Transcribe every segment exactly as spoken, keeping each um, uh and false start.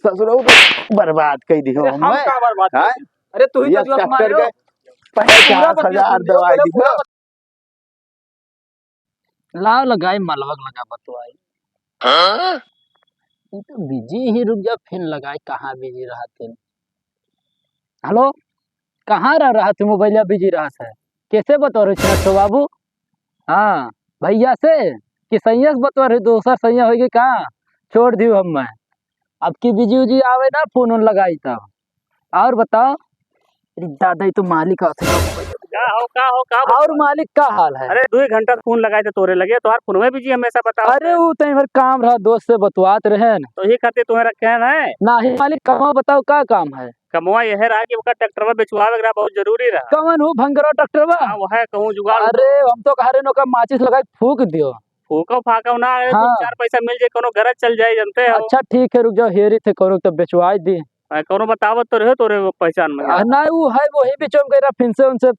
ससुरऊ तो बर्बाद कइ दिहो अरे, हम हमें। का बर्बाद कइ हाँ? दिहो? अरे, तू ही ये तो जो हमारे ट्रैक्टर हो। के पचास हजार पूरा बतिया सुन लियो, दवाई पहले दिहो। पूरा लाव लगाई, मलवा क लगा बतवाई। हाँ? ई तो बिजी ही, रुक जा, फिन लगाई, कहाँ बिजी रहत है? हेलो, कहाँ रह, रहत है, मोबाइलिया बिजी रहत है? कैसे बतवा रहे छिनट्ठो बाबू? हाँ, भइया से कि सैया से बतवा रहे, दोसर सैया होइगे का? छोड़ दियो हम मैं। अब की बिजी उजी आवे ना, फोन उन लगाई तब। और बताओ। अरे दादा, ई तो मालिक आवत है। का हो, का हो, का और बतवा? मालिक का हाल है? अरे, दुइ घंटा से फोन लगाए थे तोरे लगे, तोहार फोनवे बिजी हमेशा बताओ। अरे, उ तो हमार काम रहा, दोस्त से बतवात रहे न। तो ये खातिर तुम्हें रखे हैं ना? नाही मालिक, कमवा बताओ, का काम है? कमवा यह रहा कि ओकर ट्रैक्टरवा बेचवावे के रहा, बहुत जरूरी रहा। कौन हो भंगरा ट्रैक्टरवा? हाँ, वह कहूँ जुगाड़। अरे, हम तो कह रहे न, ओकर माचिस लगाई फूंक दियो। फूंको फाको ना, अरे, हाँ। दो चार पैसा मिल जाए, कोनो गरज चल जाए, जानते हो। अच्छा, ठीक है, रुक जाओ, हेरी थे, कोनो तब बेचवाई दी। आ, कौनो बतावत तो रहे तोरे पहचान में? आ, ना, उ है, वही बीच में गए रहा, फिर से उनसे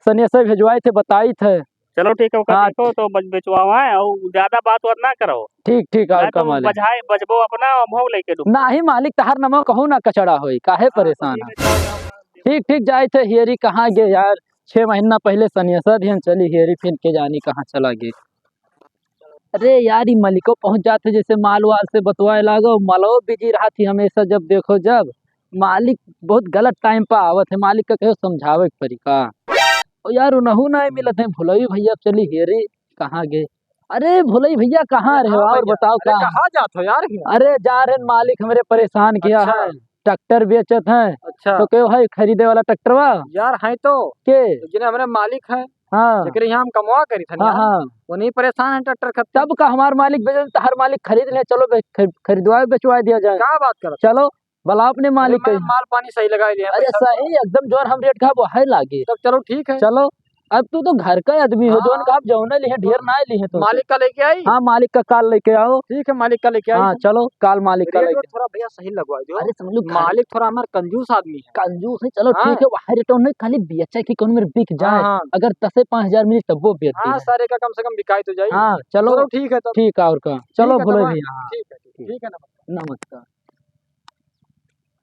सनेसा भेजवाए थे, बताई थे। चलो ठीक है, ओकर हाँ। देखो तो बच-, बेचवावा है, और ज्यादा बात वात ना करो। ठीक, ठीक, और ना तो कमाल है। बजाए, बजबो अपना, हम हो लेके डूब। नाही मालिक, तहार नमो कहूँ ना कचड़ा होई, काहे हाँ, परेशान तो है? ये बताओ। ठीक, ठीक, जाए थे, हेरी कहाँ गए यार, छह महीना पहले सनेसा दिहन चली हेरी, फिर के जानी कहाँ चला गए। अरे यार, ई मलिको पहुँच जात है, जैसे माल वाल से बतवाए लागो, मलवो बिजी रहत ही हमेशा, जब देखो जब। मालिक बहुत गलत टाइम पर आवत है, मालिक का कहो समझावे के परी का। ओ यार, उनहू नाहीं मिलत है, भुलई भइया चली हेरी कहाँ गए। अरे भुलई भइया, कहाँ रहे हो? हाँ और भइया, बताओ अरे कहाँ? कहाँ जात हो यार? अरे जा रहे हैं, मालिक हमरे परेशान किया अच्छा। है। ट्रैक्टर बेचत हैं। अच्छा। तो केहू है खरीदे वाला ट्रैक्टरवा? यार है तो। के? तो जिन्हें हमरे मालिक हैं, हाँ। जेकरे यहाँ हम कमवा करी थन हाँ, यार, हाँ। वो नहीं परेशान है ट्रैक्टर खरीदते। तब का हमार मालिक बेचत, तो हर मालिक खरीद ले, चलो बे-, खरी-, खरीदवाए, बेचवाए दिया जाए। का बात करत? चलो, भला अपने मालिक अरे, के। मैं माल पानी सही लगाए लिए हैं, अरे, पैसा सही, एकदम जौन हम रेट कहा, वो है लागे। तब चलो, ठीक है। चलो, अब तू तो घर का आदमी हो, हाँ। जौन कहा, जौने लिहे, ढेर ना लिहे तो। मालिक का लेके आई? हाँ, मालिक का काल लेके आओ। ठीक है, मालिक का लेके आई हाँ, हम। चलो, काल मालिक का रेट लेके। थोड़ा भइया सही लगवा दो। अरे, समझ लो, घर मालिक थोड़ा हमार कंजूस आदमी है। कंजूस है, चलो, हाँ। ठीक है, वह रेट नहीं, खाली बेचे कि कौन मेरे बिक जाए। हाँ, हाँ। अगर दस से पाँच हजार मिली, तब वो बेच हाँ, दी है। सारे का कम से कम बिकाई तो जाए। हाँ, चलो। चलो, ठीक है तब। ठीक है, और का। चलो, ठीक है, भुलई तब। भइया, हाँ। ठीक है, ठीक है। ठीक है, नमस्कार। नमस्कार।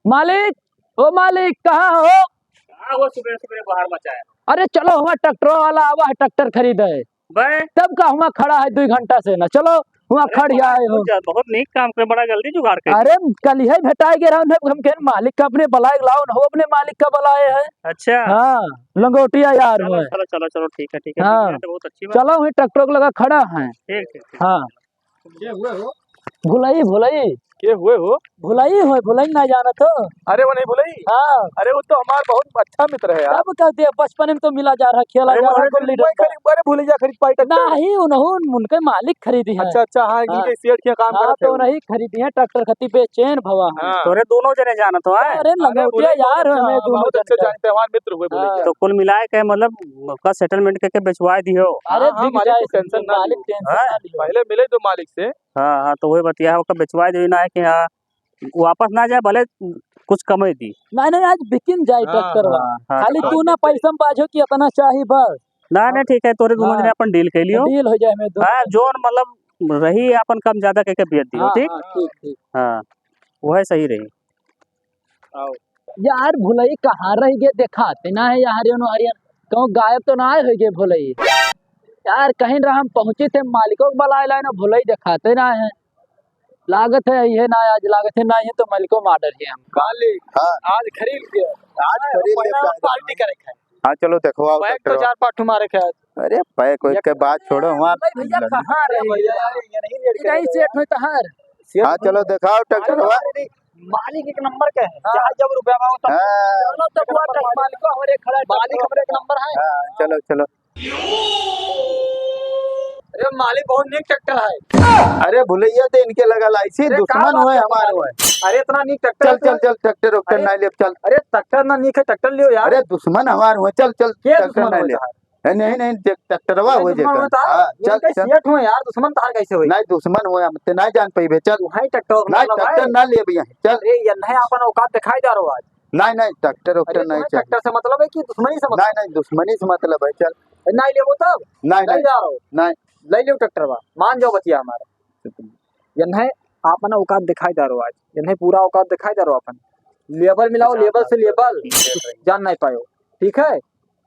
मालिक, ओ मालिक, कहाँ हो? कहाँ हो सुबह सुबह बाहर मचाया? अरे चलो, हमार ट्रैक्टर वाला आवा है, ट्रैक्टर खरीदे। बे? तब का हुआ खड़ा है दुइ घंटा से ना, चलो, हुआ अरे खड़ बड़ा आए हो। बहुत ज्यादा, बहुत नीक काम करे, बड़ा जल्दी जुगाड़ कर। अरे कल ही भेटाए गए रहो, हम कहेन मालिक का अपने बुलाए लाओ ना, हो अपने मालिक का बुलाए है। अच्छा। हाँ, लंगोटिया यार चलो, हुए। चलो, चलो, चलो, ठीक है, ठीक है, हाँ। ठीक है, तो बहुत अच्छी बात। चलो, वही ट्रैक्टर को लगा खड़ा है। ठीक, ठीक, ठीक। हाँ। के हुए हो? भुलई, भुलई। के हुए हो? भुलई हो, भुलई ना जानत हो? अरे वो नहीं भुलई? हाँ। अरे वो तो हमार बहुत अच्छा मित्र है यार। तब कहते हैं, बचपन में तो मिला जा रहा, खेला अरे जा वो रहा, हमारे गुल्ली वही डंडा। खरीद, अरे भुलैया खरीद पाई ट्रैक्टर। नहीं, उन्हों-, उनके मालिक खरीदी है। अच्छा, अच्छा, हाँ, हाँ। इनके सेठ के काम हाँ, करत तो है वो। नहीं खरीदी है, ट्रैक्टर खरीदी बेचैन भवा है। हाँ। तोरे दोनों जने जानत हो, हैं? अरे अरे लंगोटिया भुलैया यार, बहुत हमें अच्छा, दोनों बहुत अच्छे जने। जानते हैं, हमारे मित्र हुए भुलैया। हाँ। तो कुल मिलाए के मतलब आपका सेटलमेंट करके बेचवाए दियो। अरे हाँ, हाँ, बिक मालिक जाए, तू टेंशन ना मालिक लियो। टेंशन हाँ। ना लियो। पहले मिले दो मालिक से। हाँ, हाँ, तो वही बतिया है, ओकर बेचवाए देवी ना है कि हाँ, वापस ना जाए, भले कुछ कमे दी। नहीं, नहीं, आज बिकिन जाए हाँ, ट्रैक्टर वा। हाँ, हाँ, खाली तो तू ना पैसा में बाझो कि इतना चाही बस। ना, ना, ठीक है, तोरे दोनों हाँ। जने अपन डील कर लियो। डील हो जाए, मैं दोनों हाँ, जने। जोन मतलब रही अपन कम ज्यादा करके बेच दियो, हाँ, ठीक? हाँ, ठीक, ठीक। हाँ, वह सही रही। आओ। यार, भुलई कहाँ रह गए? देखाते ना है यार, हरियन, हरियन। कहूँ गायब तो ना हो गए भुलई? यार, कहीं रहा हम पहुँची थे, मालिको के बुलाए लाए ना, भुलई देखाते ना है। लागत है, ये ना आज लागत है, ना ये तो मालिको मार डर गए हम। मालिक, हाँ। आज खरीद के, आज खरीद के पहला पार्टी करे खाए। हाँ, चलो देखो, आओ पैक तो ट्रैक्टर। चार पाँच ठो मारे खाए। अरे, पैक वैक के बात छोड़ो, वहाँ भुलई भैया कहाँ रह गए? यही सेठ में तो हर। हाँ, चलो देखाओ ट्रैक्टर। मालिक, मालिक एक नंबर के है। हाँ। चाहे जब रुपया मांगो तब। हाँ। चलो तब वो ट्रक मालिक को हमारे खड़ा है, मालिक हमारे एक नंबर है। हाँ, चलो, चलो। अरे मालिक बहुत नीक ट्रैक्टर है। अरे भुलैया तो इनके लगा लाइसी, अरे का दुश्मन बात हुए करत हो हमारे मालिक? हुए। अरे इतना नीक ट्रैक्टर चल, है। चल, चल, ट्रैक्टर उक्टर अरे, ना ले, चल। अरे ट्रैक्टर ना नीक है, ट्रैक्टर लियो यार। अरे दुश्मन हमारे हुए, चल, चल, के ट्रैक्टर दुश्मन ना हुए ले। यार? ए, नहीं, नहीं, देख, ट्रैक्टरवा अरे, हो दुश्मन जेकर। होता है, हाँ, चल, उनके चल। सेठ हुए यार, दुश्मन तार कैसे हुए? नहीं, दुश्मन हुए, हम ते नहीं जान पाइबे, चल। वही ट्रैक्टर नहीं, वाला ट्रैक्टर भाई। ना लेबे यहाँ, चल। अरे, ये नहीं अपन औकात दिखाई जा रहा आज। नहीं, नहीं, ट्रैक्टर, अरे, उक्टर नहीं तुम्हें चाहिए। ट्रैक्टर से मतलब है कि दुश्मनी से मतलब? नहीं, नहीं, दुश्मनी से मतलब है, चल। नहीं लेबो तब? नहीं, नहीं। जा रहा हो? नहीं। ले लियो ट्रैक्टरवा, मान जाओ बतिया हमारा। ये नहीं, आपन औकात दिखाई दारो आज, इन्हें पूरा औकात दिखाई दारो आपन। लेवल मिलाओ, लेवल से लेवल, जान नहीं पायो। ठीक है,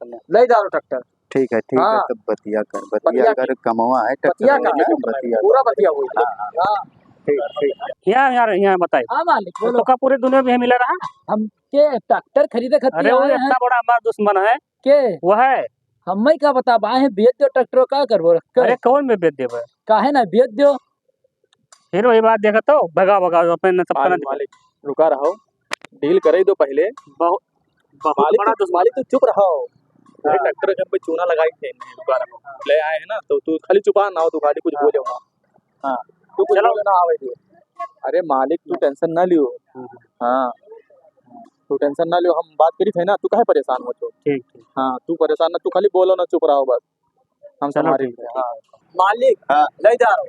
ले दारो ट्रैक्टर। ठीक है, ठीक है, हाँ। तब बतिया कर, बतिया बतिया कर, कर। कमवा है, बतिया ट्रैक्टर का वाला है, बतिया पूरा कर। बतिया हुई। हाँ, हाँ। हाँ। ठीक, ठीक। यहाँ, यहाँ, यहाँ बताइए। हाँ मालिक, बोलो। तो का पूरे दुनिया में मिला रहा? हम के ट्रैक्टर खरीदे खातिर अरे, वो आए हैं। इतना बड़ा हमारा दुश्मन है। के? वो है। हमें का बता, आए हैं, बेच दो ट्रैक्टर, का करबो? रख के। अरे, कौन में बेच देबे? काहे ना बेच दो? फिर वही बात देखा तो, भगा, भगा, अपने न सबका ना मालिक, मालिक, रुका रहो, डील करे दो पहले। बहुत, बहुत मालिक बड़ा तो, दुश्मन मालिक तो है। चुप रहो। हाँ। ट्रैक्टर के पे चूना लगाई थे, नहीं, रुका रहो। ले आए हैं ना, तो तू खाली चुपा ना हो, तू खाली कुछ हाँ। बोले हो ना। हाँ, तू कुछ चलो। बोले ना आवे दियो। अरे मालिक, तू टेंशन ना लियो। हम्म। हाँ, तू टेंशन ना लियो, हम बात करी थे ना, तू काहे परेशान हो तो? ठीक, ठीक। हाँ, तू परेशान ना, तू खाली बोलो ना, चुप रहो बस। हम चलो, संभाल ठीक लेंगे, है। हाँ। मालिक, हाँ। ले जा रहा हूँ।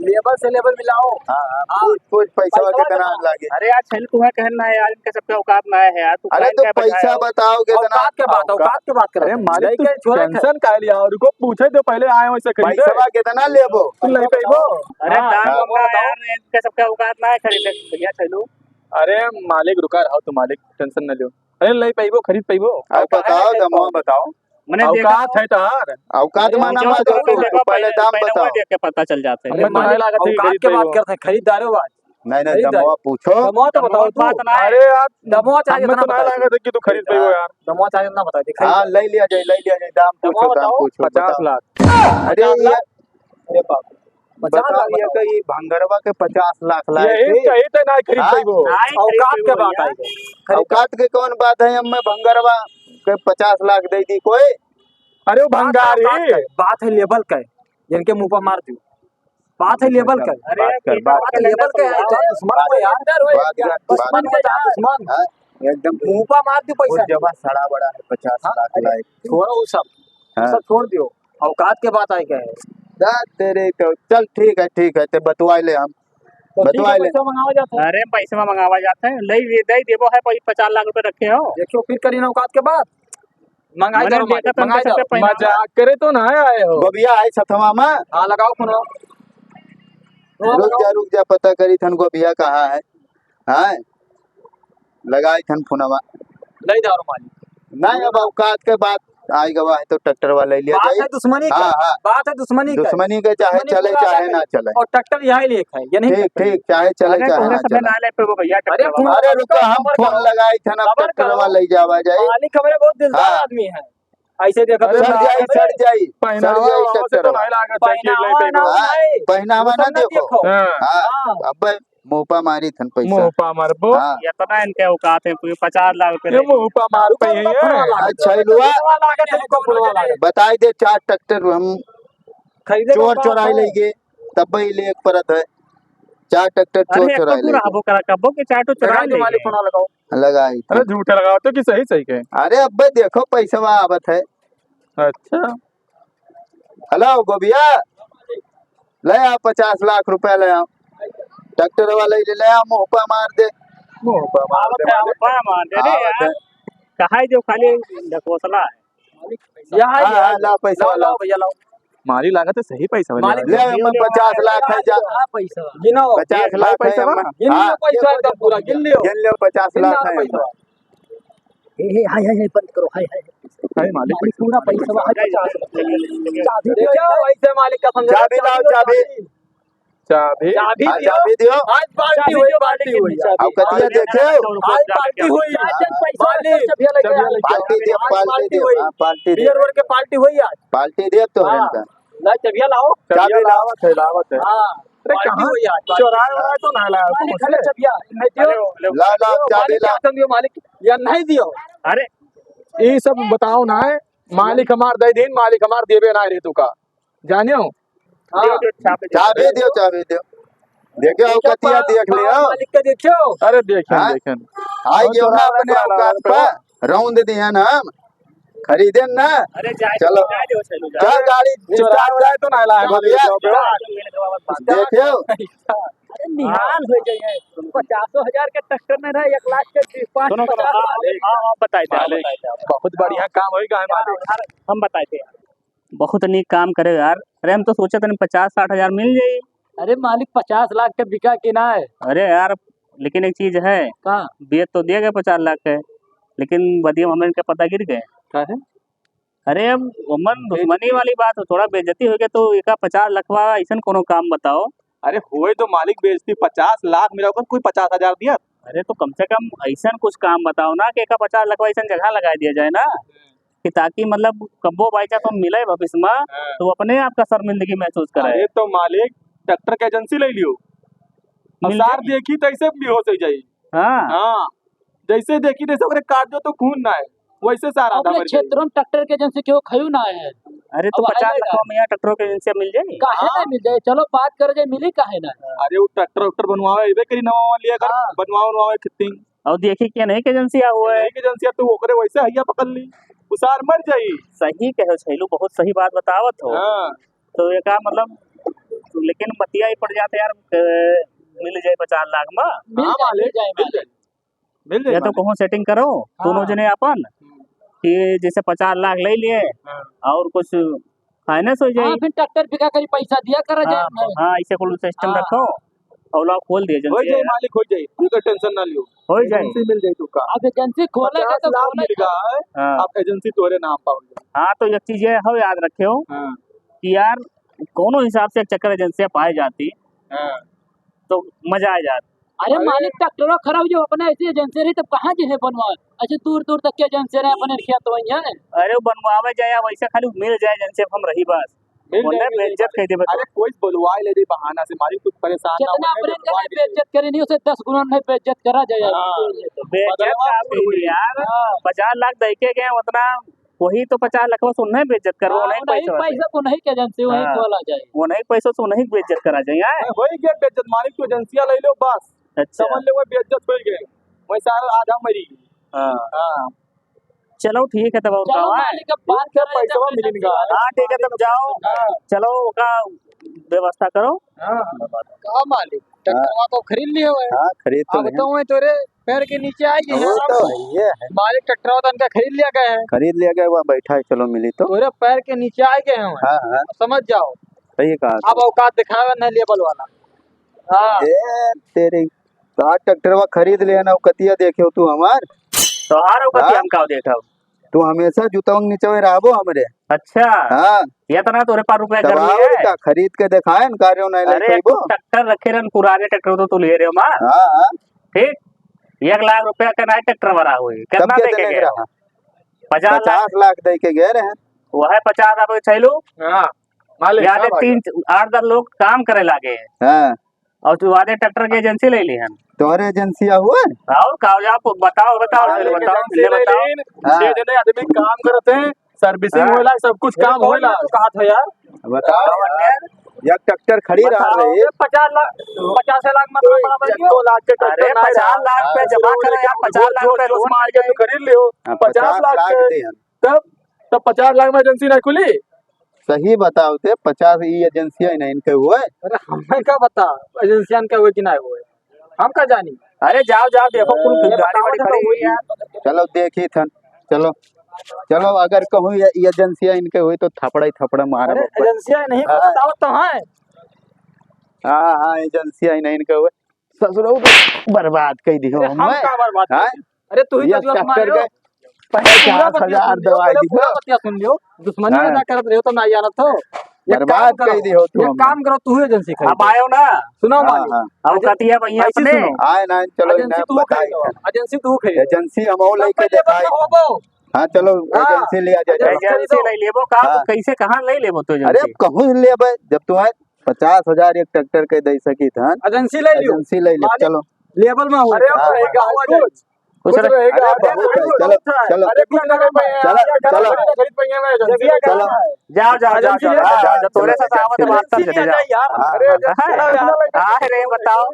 लेबर से लेबर मिलाओ। हाँ, हाँ, हाँ। पूछ, पूछ, पैसा पैसा कितना बताओ। लागे? अरे यार, छेल, तुम्हें कहना है यार, इनका सबका औकात ना है यार, तू अरे, काहे तो इनका पैसा बताओ? बताओ कितना? औकात के बात, औकात। औकात के बात कर। अरे, मालिक, लेके तू छोरे टेंशन काहे लिया? और को पूछे दो पहले, आए वैसे खरीदे। पैसा कितना लेबो? तू ले पैबो? अरे, हाँ। दाम हाँ। कम ना है यार, इनका सबका औकात ना है खरीदे, भैया, छेलू। अरे, मालिक, रुका रहो, तू मालिक, टेंशन ना लियो। अरे, ले पैबो, खरीद पैबो। अब बताओ, दमवा बताओ। मने देखा औकात तो है तहार? औकात अरे, माना जो मत तो जो तू, देखा तू पहले पहले, दाम पहले बताओ। वो देख के पता चल जाता है। हमें तो नहीं लागत है औकात खरीद के बात पैबो। करते हैं, खरीदारो बात। नहीं, नहीं, खरीदारो। दमवा पूछो। दमवा तो बताओ तू। बात ना है। अरे यार, दमवा चाहे हमें जितना तो नहीं बताओ। लागत है कि तू खरीद पैबो यार। दमवा चाहे जितना बताओ, दिखाई हाँ, दे। ले लिया जाए, ले लिया जाए, दाम दमवा पूछो, दाम बताओ। पूछो, पचास बताओ। लाख। अरे पचास ये लाख? अरे बाप रे। पचास लाख बताओ, ये बताओ। कहीं भंगरवा के पचास लाख लाए यही थे। कहीं तो नहीं खरीद हाँ? पैबो। नहीं खरीद औकात पैबो के बात भैया। आई है। खरीद औकात के कौन बात है, हमें भंगरवा के पचास लाख दे दी कोई? अरे वो बात, भंगारी। बात, बात है लेवल का है, जिनके मुंह पर मार दो। बात है लेवल का है। अरे बात कर, बात बात कर। लेवल का है, जान दुश्मन को यार। बात कर, बात दुश्मन कर। को जान दुश्मन। हाँ? एकदम मुंह पर मार दो वो पैसा। जमा सड़ा बड़ा है, पचास लाख हाँ? लाए। छोड़ो वो सब, वो हाँ। सब छोड़ दियो। औकात के बात आई गए। जा तेरे को, चल ठीक है, ठीक है, ते बतवाए ले हम। तो ठीक बतवाए है, ले। पैसा मंगावा जाता है। अरे, पैसा मंगावा जाता है, ले, ले, दे देबो है, पचास लाख रुपए रखे हो। देखियो, फिर करी ना औकात के बात। मंगाई मने जाओ, देखा मालिक, तो मंगाई इनका जाओ। सबके पहनावा। मजाक करे तो ना आए हो। गोबिया है सथवा में। हाँ, लगाओ फोन। रुक जा, रुक जा, पता करी थन गोबिया कहाँ है। हाँ, लगाई थन फोनवा। ले जाओ मालिक। नहीं, अब औकात के बात आई गवा है तो ट्रैक्टर वाला ले लिया बात जाए। है दुश्मनी हाँ, का। हाँ। बात है दुश्मनी का। दुश्मनी के चाहे दुश्मनी चले, पूरा चाहे अलग ना है। चले। और ट्रैक्टर यहाँ ही लेके है, ये नहीं ठीक, ट्रैक्टर ठीक, चाहे चले, अरे, चाहे तोहरे ना सबे चले। ना ले पेबो भैया, अरे, ट्रैक्टर वाला। अरे, रुका, हम फोन लगाई थन अब सबर ट्रैक्टर करो। वाला ले जावा जाए। मालिक हमारे बहुत दिलदार हाँ। आदमी है। ऐसे देखो अरे तो सड़ ना, जाई, अरे सड़ जाई, पहनावा सड़ जाई वहां से ट्रैक्टर तो वाला। नहीं लागत है कि पहनावा ले ना पेबो। हाँ, नहीं। पहनावा वो ना सब ना देखो। देखो। हाँ। हाँ। हाँ। अब मुंह पा मारी थन पैसा। मुंह पा मारबो। हाँ। इतना इनके औकात है, पूरे पचास लाख रुपए ये ले। मुंह पा मार रुको, पे रुको, है। फोनवा लागे, अच्छा, रुको, लुआ। फोनवा लागे, रुको, फोनवा लागे। बताई दे, चार ट्रैक्टर हम खरीदे चोर बाबा, चोराई बाबा। ले गए, तब भाई ले एक परत है। चार ट्रैक्टर अरे, चोर एक चोराई तो ले गए। रहबो करा, कबो के चार ठो चोराई लगा दे ले मालिक, गए। फोनवा लगाओ। लगाई अरे, थी। झूठे लगाओ तो कि सही, सही के। अरे, अब्बे देखो, पैसा आवत है। अच्छा। हेलो, गोबिया, ले आ पचास लाख रुपया ले आ। ट्रैक्टर वाला ही ले, ले आ, मुंह पा मार दे। मुंह पा मार दे, मुंह पा मार दे रे यार। कहा है जो खाली ढकोसला है। हाँ, हाँ, लाओ पैसा, लाओ, लाओ। लाओ भैया, लाओ। मारी लागत है सही पैसा वाली मालिक, ले, गिन लो, पचास लाख है, जा। हाँ, पैसा। गिनो। पचास लाख है, पैसा। गिन लो हाँ। पैसा एकदम पूरा, गिन लियो। गिन लियो, पचास लाख है। हे, हे, हाय, हाय, हाय, बंद करो, हाय, हाय, हाय। हाय, मालिक, मालिक, पूरा पैसा है, पचास। चाबी देखो, ऐसे मालिक का समझा, चाबी लाओ, चाबी। चाबी। चाबी हाँ, दियो। चाबी दियो। आज पार्टी हुई, पार्टी हुई। अब कतिया देखे हो? आज पार्टी हुई। मालिक, पार्टी दियो, पार्टी दियो। हाँ, पार्टी दियो। बियर ओवर के पार्टी हुई आज। पार्टी दियो तो हाँ। इनका। ला, चबिया लाओ। चाबी लावत है, लावत है। हाँ, अरे, पार्टी कहाँ? हुई आज, पार्टी। चोराए वोराए तो ना लाया तू मालिक, मुझसे? चबिया, नहीं दियो। लाओ, लाओ, चाबी मालिक, लाओ। क्या दियो मालिक? या नहीं दियो? अरे, ये सब बताओ ना है। मालिक हमार दे दीन, मालिक हमार देबे ना रे तू का। जानियो? हाँ। चाबी दियो, चाबी दियो। देखियो, देखियो, कतिया देख लियो। मालिक का देखियो। अरे, देखें, हाँ? देखें। आई और गयो ना चोराए अपने वाला औकात पर। रौंद दिहन हम, खरीदेन ना। अरे जाए दो, चलो। जाए दो, चलो, जाए। चल गाड़ी चोरा start। जाए तो ना लाए, बोलिए, जाओ, जाओ। देखियो। अरे निहाल हो जाइए, पचासो हजार के ट्रैक्टर में रहे, एक लाख के पाँच सुनो, सुनो, पचास हाँ, वाले। हाँ, हाँ, बताए थे, हाँ, मालिक, बताए थे, हाँ। बहुत बढ़िया काम होई गा है, मालिक। हम बताए थे यार, बहुत नीक काम करे यार। अरे हम तो सोचे तनी पचास साठ हजार मिल जाई। अरे मालिक, पचास लाख के बिका कि नाहीं? अरे यार, लेकिन एक चीज है। का? बेच तो दिया गया पचास लाख के, लेकिन बदिया में हमरे इनका पता गिर गए। का है? अरे, अब ओमन दुश्मनी वाली बात हो, थोड़ा बेइज्जती हो गया तो एका पचास लखवा ऐसन कोनो काम बताओ। अरे, होए तो मालिक बेइज्जती, पचास लाख मिला होगा, कोई पचास हजार दिया। अरे, तो कम से कम ऐसन कुछ काम बताओ ना कि एका पचास लखवा ऐसन जगह लगा दिया जाए ना, कि ताकि मतलब कब्बो by chance हम मिले भविष्य में, हाँ। तो अपने आप का शर्मिंदगी महसूस करे। अरे, तो मालिक ट्रैक्टर के एजेंसी ले लियो, अब मिल सार जाई। देखी तो ऐसे बेहोश हो जाई। हाँ। हाँ। जैसे देखी तैसे ओकरे काट दो तो खून ना है, वैसे सारा अपने आधा मर जाई। क्षेत्रों में ट्रैक्टर के एजेंसी केहू खयू ना है। अरे तो अब पचास आएगा। लाख में यहाँ ट्रैक्टर के एजेंसी मिल जाई? काहे हाँ। ना मिल जाई? चलो बात कर जाए, मिली काहे ना? अरे वो ट्रैक्टर वैक्टर बनवावे, अइबे करी नवा वाला लिया कर, हाँ। बनवावे, बनवावे खित्ती। और देखी कि नहीं के एजेंसी आ हुआ है। नहीं के एजेंसी आ तो ओकरे वैसे हैया पकड़ ली, वो सार मर जाई। सही कहे हो छैलू, बहुत सही बात बतावत हो। हाँ। तो ये का मतलब, लेकिन मतिया ही पड़ जाते यार, अ, मिल जाए पचास लाख में। मिल हाँ, जाए, मालिक, मिल जाए, मिल मालिक। जाए। मिल जाई या तो मालिक। कहूँ सेटिंग करो, हाँ। दोनों जने अपन, हम्म। कि जैसे पचास लाख ले लिए, हाँ। और कुछ फाइनेंस हो जाई। हाँ, फिर ट्रैक्टर बिका करी, पैसा दिया करा जाए हाँ, अपने। हाँ, ऐसे कुल सिस्टम हाँ। रखो, और लोग खोल दिए हो एजेंसी जाई है। मालिक, हो जाई, कोई का टेंशन ना लियो। हो जाई। एजेंसी मिल जाई तू का। अब एजेंसी खोले के पचास तो लाख खोले मिल गया है, हाँ। अब एजेंसी तोरे नाम पाओगे। हाँ, तो एक चीज ये हो याद रखे हो हाँ। कि यार, कोनो हिसाब से एक चक्कर एजेंसी पाए जाती, हाँ। तो मजा आ जात। अरे अरे। मालिक, ट्रैक्टरो खराब जो अपने ऐसी एजेंसी रही, तब कहाँ जे है बनवा? ऐसे दूर दूर तक के एजेंसी रहे, अपने खेत वही है। अरे, वो बनवावे जाए या वैसे खाली मिल जाए एजेंसी, हम रही बस। मिल उन्हें जाए, मिल बेइज्जत जाए। कह देबे तो। अरे, कोई बुलवाए ले रे बहाना से, मालिक, तू परेशान ना हो, कितना उन्हें अपने बुलवाए ले। बेइज्जत करे नहीं, उसे दस गुना नहीं बेइज्जत करा जाए। हाँ। बेइज्जत बदलवा का कोई भी होई। यार, हाँ। पचास लाख दे के गए उतना, वही तो पचास लाख बस उन्हें बेइज्जत करबो, हाँ, उन्हें उन्हीं पैसा पैसा से। को नहीं के एजेंसी, वहीं हाँ। खोला जाए। उन्हीं पैसों से उन्हीं बेइज्जत करा जाए, हाँ। वही के बेइज्जत, मालिक तो एजेंसिया ले लो बस। अच्छा। समझ ले, वो बेइज्जत हो गए, वही सारा आधा मरी। हाँ। हाँ। चलो ठीक है, तब और चलो बताओ, हाँ। मालिक, अब बात ठीक है, करें पैसा जब मिल गया। हाँ, ठीक है, तब जाओ। हाँ। चलो, ओका व्यवस्था करो। हाँ। का मालिक, ट्रैक्टरवा तो खरीद लिए हुए। हाँ, खरीद तो अब लिए। तो वही तोरे पैर के नीचे आ गए वो हैं। तो है, ये है। मालिक, ट्रैक्टरवा तो इनका खरीद लिया गया है। खरीद लिया गया, वहाँ बैठा है, चलो मिली तो। तोरे पैर के नीचे आ गए हैं। हाँ, हाँ। समझ जाओ। सही कहा। अब औकात दिखावे ना लेबल वाला। हाँ। ए, तेरे का ट्रैक्टरवा खरीद ले ना, औकतिया देखे हो तू हमार। तोहार औकतिया हाँ? हम का देखब? तू हमेशा जूतवा के नीचे रहबो हमरे। अच्छा। हाँ। इतना तोरे पास रुपया तब गर्मी और है? का, खरीद के दिखाए न, कार्यो नहीं ले अरे, एक ठो ट्रैक्टर रखे रहन, पुराने ट्रैक्टर तो तू ले रहे हो मार। हाँ, हाँ। ठीक, एक लाख रुपया के नया ट्रैक्टर भरा हुई, तब कितना के दे के देने गए? रहा? पचास लाख। पचास लाख दे के गए रहे। वो है पचास लाख छैलू। हाँ, मालिक, याद हाँ है, भाई। तीन, आठ दस लोग काम करे लागे। हाँ। और तू वादे ट्रैक्टर के एजेंसी ले ली हन। तोहरे एजेंसी हुआ? और का, जाओ, बताओ, बताओ, हाँ, चलो, एक बताओ, एजेंसी ले ले बताओ। लीन, हाँ। छह जने आदमी काम करत हैं, सर्विसिंग हाँ। होला, सब कुछ अरे, काम कौन होला। है तू कहा था यार? बताओ कौन यार, है? एक ट्रैक्टर खड़ी रहा बताओ, रही। ये पचास लाख, पचास लाख मतलब कोई बड़ा बन गया? चक्को लाख के ट्रैक्टर अरे, ना पचास लाख रहा। रुपया जमा करे यार, पचास लाख जोश, रुपया जोश लोन मार के ले तू खरीद लियो। हाँ, पचास लाख पचास लाख के। दे हम। तब, तब पचास लाख में एजेंसी ना खुली? सही बताओ ते, पचास ई एजेंसिया ही नहीं इनके हुए। अरे, हमें का बता, एजेंसियन के हुए कि ना हुए, हम का जानी? अरे, जाओ, जाओ, देखो, कुल अरे, गाड़ी वाड़ी बताओ खड़ी हुई है। चलो, देखी थन, चलो, चलो, अगर कहूँ ये, ये एजेंसिया इनके हुई तो थपड़ा ही थपड़ा मारा अरे, बप्पा। एजेंसिया नहीं, हाँ। बताओ तो है। हाँ, हाँ, एजेंसिया ही नहीं इनके हुए। ससुरऊ तो बर्बाद कई दिहो अरे, हम हमें। का बर्बाद हाँ? कई? अरे, तू ही ये तो जो ट्रैक्टर मारे हो। के पचास हजार पूरा बतिया सुन लियो, दवाई पहले दिहो। पूरा बतिया सुन लियो। दुश्मनी हाँ। ना करत रहो तो ना जानत हो। एक बर्बाद काम करो, कई दिहो तू एक हमें। काम करो, तू ही एजेंसी खरीदो। अब आयो ना। सुनो हाँ, मालिक। हाँ। अब एजें-, कतिया भैया ऐसी अपने। सुनो। आए ना, चलो, एजेंसी इन्हें तू बताई। खरीदो, एजेंसी तू खरीदो। एजेंसी हम और तब लेके पहले दिखाई। बदनाम होबो। हाँ, चलो, हाँ। एजेंसी ले आ जाए। एजेंसी एजेंसी खरीदो। ले लेबो का? हाँ। कैसे, कहाँ ले लेबो तू अरे, एजेंसी? कहूँ लेबे, जब तू आए पचास हजार एक ट्रैक्टर के दे सकी थन। एजेंसी ले लियो। एजेंसी ले लियो, मालिक, चलो। लेबल में हो। अरे, अब हाँ। रहेगा, आवाज कुछ कुछ रह-, रहेगा, अरे, आगे बहुत है, रहेगा, चलो, बहुत है। चलो। अरे, कुछ ना रहे, चलो, यार, चलो। खरीद पाएंगे, मैं एजेंसी चलो। लेके जाना है। जाओ, जाओ, जाओ, एजेंसी जाओ, ले जाओ, जाना है। जाओ, तोरे साथ एजेंसी आवत ले बात कर जाना लेते है जाओ। यार। हाँ, अरे, हाँ, एजेंसी हाँ। ले जाना है। हाँ, रे, बताओ।